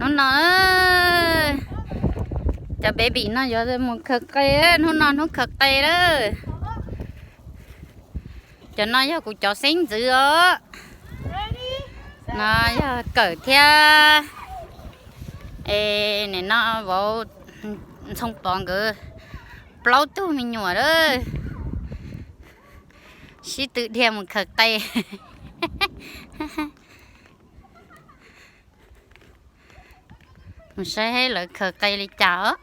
Hnub no cov baby no yuav mus khaws qe, hnub no hnub khaws qe lawm. Cov no yog kuv cov xeeb ntxwv os. No yog Kawm thiab, es nim no vauv Ntxhoo Pov nkawd plaub tug me nyuam lawm. Sib tw dhia mus khaws qe. Mus saib lawv khaws qe li cas os.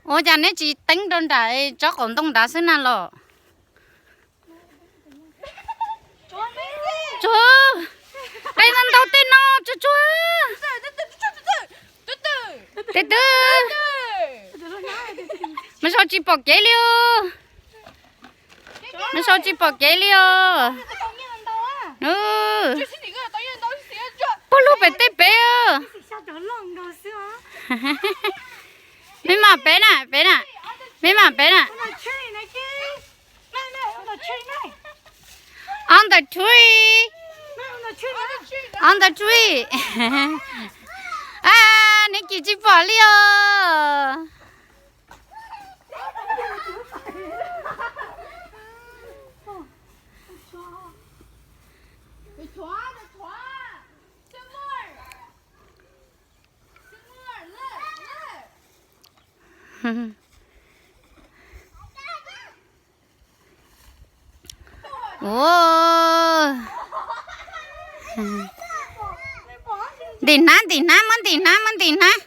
Ua cas neb tsis teeb rau nram tsob qaum ntoo nrad xwb na los? Tsuag, qe ntau ntau tej no, tsuag tsuag. Tes twg, mas sau tsis pom kev li os. Mas sau tsis pom kev li os. Pog lug pem tej pem. Mej mam pem na, pem na. Mej mam pem na. On the tree. On the tree. Neb kis tsis pom li os. Ntim hnab, ntim hnab, muab ntim hnab, muab ntim hnab.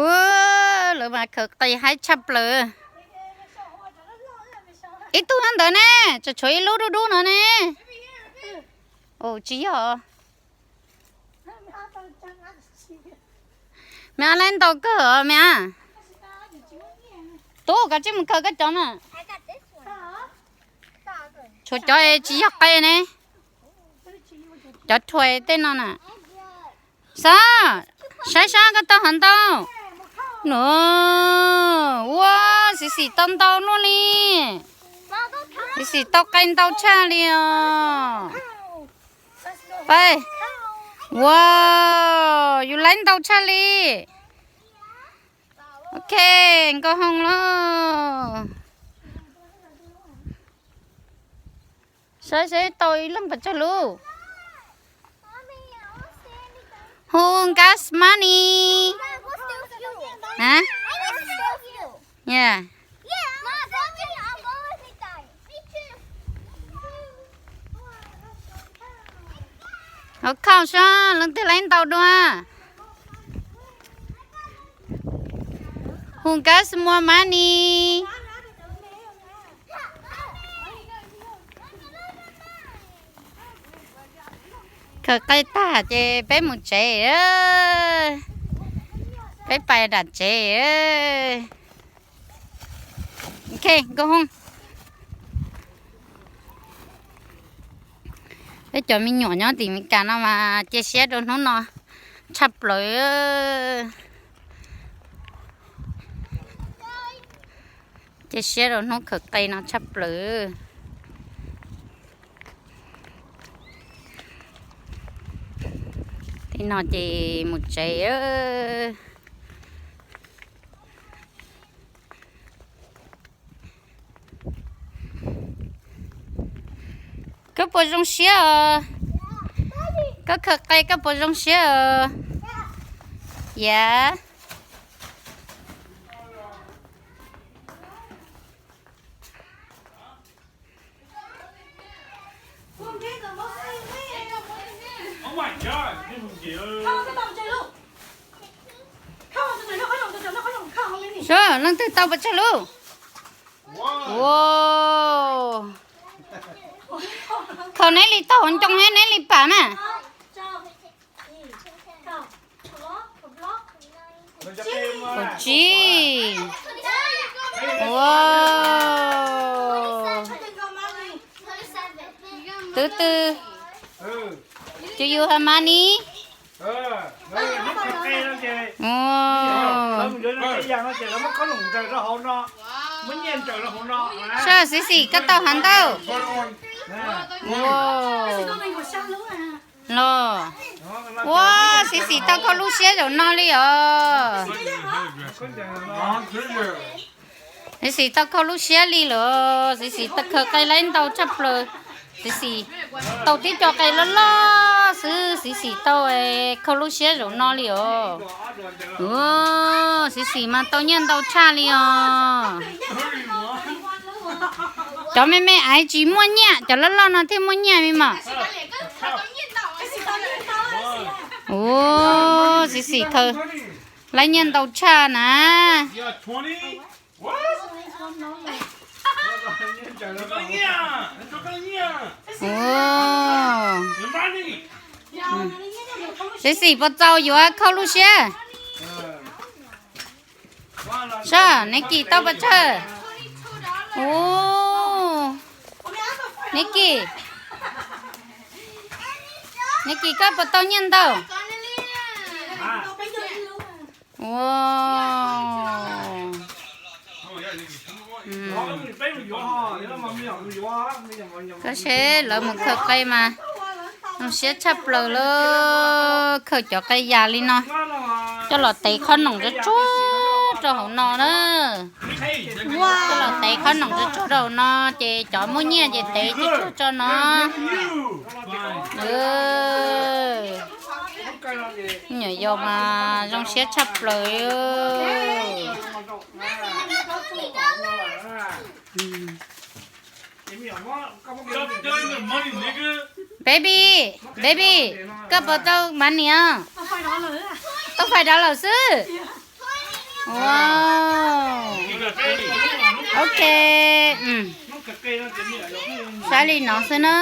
Ua, lawv mas khaws qe haib tshaj plaws. Ib tug nyob ntawd ne, tseem tshuav ib lub dub dub no ne. Tsis yog. Me ab laib ntau kawg os me ab. Tub, koj tsij mus khaws koj cov na. Tshuav cov tsis yog qe ne. Cov thuas tej no na. Xab, saib sab koj tau hov ntau. Nua, ua, xim xim tau ntau luaj li. Xim xim tau qe ntau tshaj li os. Pab, wow, yus laib ntau tshaj li. Ok, nkauj hoo lawm. Saib seb tau ib leeg pes tsawg lub. Who got money? Hah? Yeah. Hauv khau sab leej twg laib ntau dua. Who got more money? Khaws qe tag ces peb mus tsev. Peb pais nram tsev. Ok, nkauj hoo. Peb cov me nyuam nyob tim Meskas no mas cia siab rau hnub no tshaj plaws. Cia siab rau hnub khaws qe no tshaj plaws. Tej no ces mus tsev. Koj puas zoo siab os? Koj khaws qe koj puas zoo siab os? Yav. Sub, leej twg tau pes tsawg lub? Wow. Khaws neb li tau hauv ncoo thiab neb li pam na. Kaum tsib. Wow. Do you have money? Sab, Xis Xis, koj tau hav ntau los? Ua, Xis Xis tau khaub lub siab zaum no li os. Xis Xis tau khaub lub siab li lawm. Xis Xis tau khaws qe laib ntau tshaj plaws. Xis Xis tau tib co qe loj loj xwb, Xis Xis tau khaub lub siab zaum no li os. Xis Xis mas tau nyiaj ntau tshaj li os. Cov me me ais tsis muaj nyiaj, cov loj loj no thiaj muaj nyiaj me mas. Xis Xis khaws laib nyiaj ntau tshaj na. Xis Xis puas txaus yuav khaub lub siab? Sab, Neb Kis tau pes tsawg? Neb Kis, Neb Kis koj puas tau nyiaj ntau? Ua, koj seb lawv mus khaws qe mas zoo siab tshaj plaws li, khaws cov qe yas li no coj los tev qhob noom tsuag tsuag rau hauv no na. Coj los tev qhob noom tsuag tsuag rau hauv no, ces cov muaj nyiaj ces tev tsuag tsuag tso no. Nyuam yaus mas zoo siab tshaj plaws. Baby, baby, koj puas tau money os? Tau five dollar xwb. Ok, saib li no xwb na.